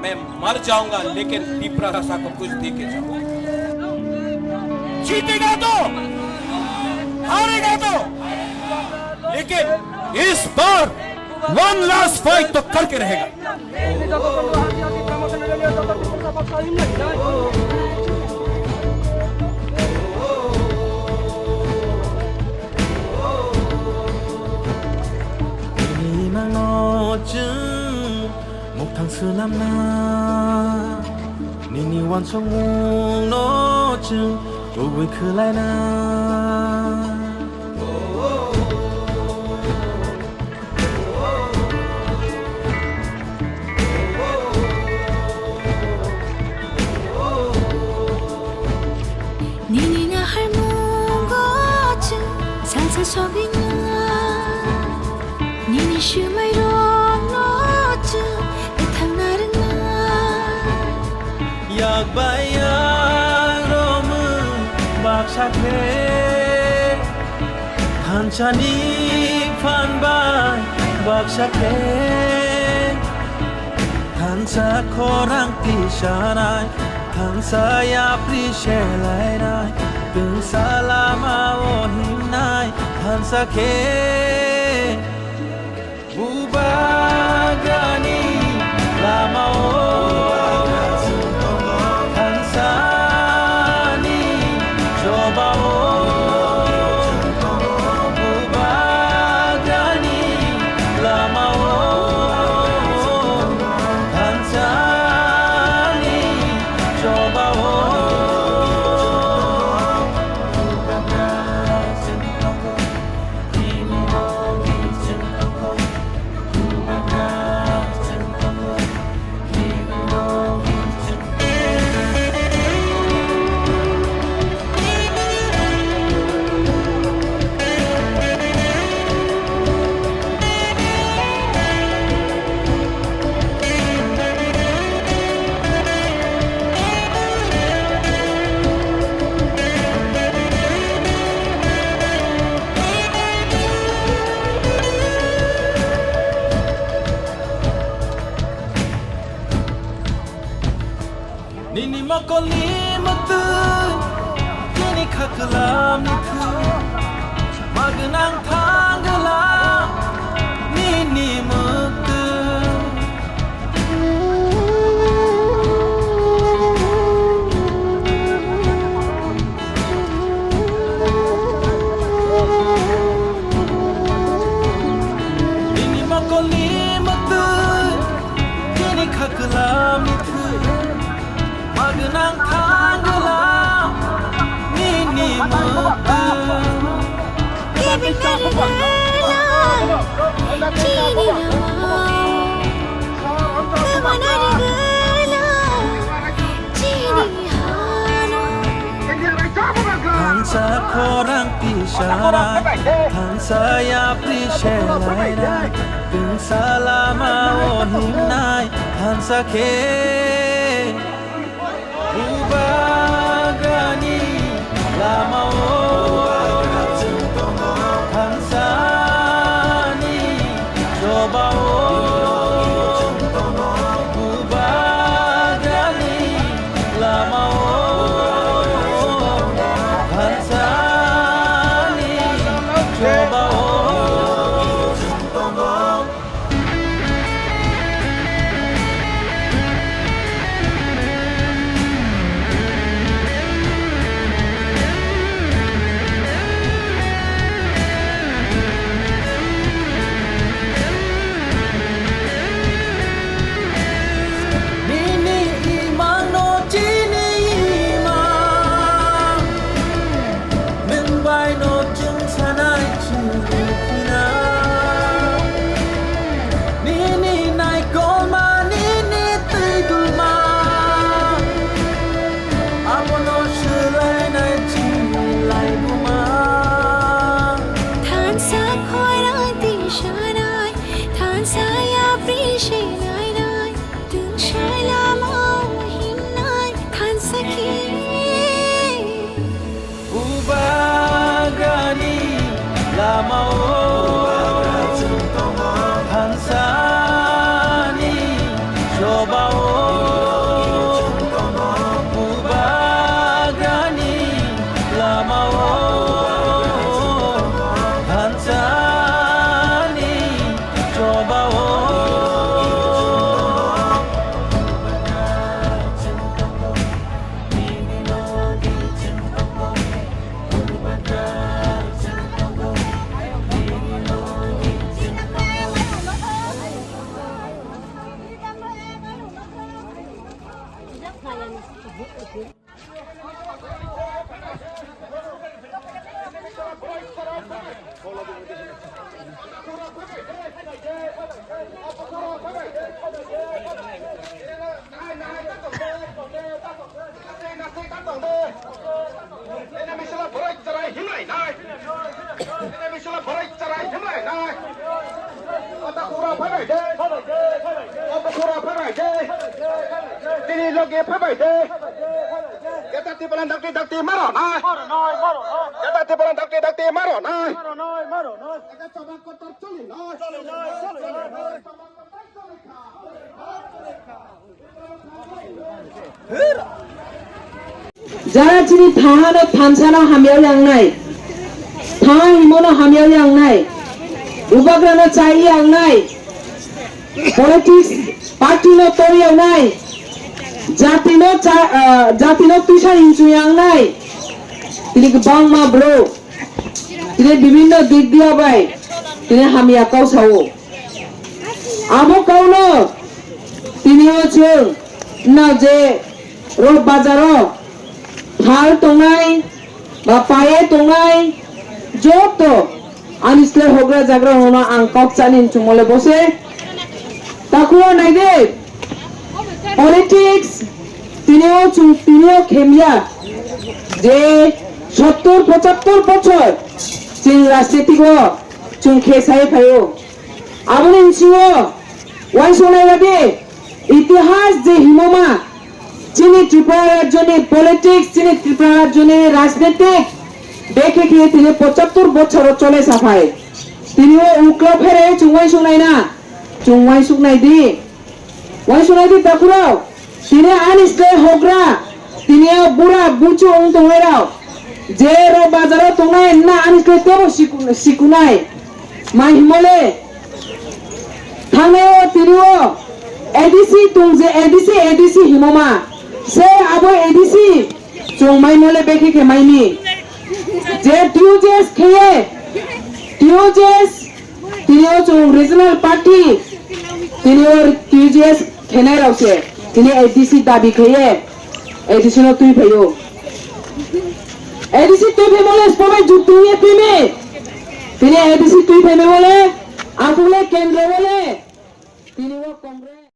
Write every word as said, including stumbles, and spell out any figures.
मैं मर जाऊंगा, लेकिन पिपरासा को कुछ दे के जाऊंगा। जीतेगा तो, हारेगा तो, लेकिन इस बार वन लास्ट फाइट तो करके रहेगा। Nini mangno chwng muktang swnamna, nini uansukmungno chwng kubui khwlaina. Nini naharmungo chwng salsa sogwina. Nini swmairokno chwng kwthangna rwngna. Yak bai yak romwi baksa khe, thansani phan bai baksa khe, thansa khorang tisanai, thansa yapri selainai, twngsa lama o himnai, thansa khe. Bubagrani lamao, thansani chobao, Bubagrani lamao, thansani chobao. Nini mokolni mwktwi, nini khaklamni thwi, magwnang thangwlang nini mwktwi. Nini mokolni mwktwi, nini khaklamni thwi, magwnang thangwlang nini mwktwi. Thansa khorang tisanai, thansa yapri selainai, twngsa lama o himnai, thansa khe. Bubagrani lamao, thansani chobao, Bubagrani lamao, thansani chobao. Nini imangno chini imang. Nwng bai no chwng sanai chwng phina. Nini naikolma nini twi duma. Abono swlainai chini laibuma. Thansa khorang tisanai, thansa yapri selainai, twngsa lama o himnai, thansa khe. Bubagrani lamao, thansani chobao, Tini loge phabai de. Jeta Tipraland dakti dakti maro nai. Jeta Tipraland dakti dakti maro nai. Jara chini thahano thansano hamya yangnai, thaha himono hamya yangnai, bubagrano chai yangnai, politics party no tor yangnai, jati no cha, ah, jati no twisa hinchu yangnai, tini kwbangma bro, tini bibinno dik diya bai, tini hamya kau sao. Abo kauno tini o chwng na je rok bazaro thal tongnai ba paye tongnai joto ani slai hogra jagra hono ang kok chani chumole bose. Takuo naide politics tini o chwng tini o khemya je sottor pochattor bochor chwng rajniti o chwng khe sai phaio. Aboni bisingo uansuknai babi itihas je himoma chini Tripura rajyoni politics, chini Tripura rajyoni rajnitik bekhe khe tini pochattor bochoro chole saphai. Tini o uklo phere chwng uansuknai na, chwng uansuknai di. Uansuknai di takhurok. Tini ani slai hogra, tini o bura buchu wng tongnai rok, je rok bazaro tongnai na ani slai tebo siku-, sikunai. Mai himole, thangnai o tini o A D C tong je A D C, A D C himoma. Se abo A D C chwng mai mole bekhe khe maini. Je T U J S kheye, T U J S Tini o chwng regional party, tini o T U J S khenai rok se, tini A D C dabi kheye, A D C no twi phaio. A D C twi phai mole spobai jukti ye pime. Tini A D C twi phai mole, aphule kendro mole. Tini o Congress.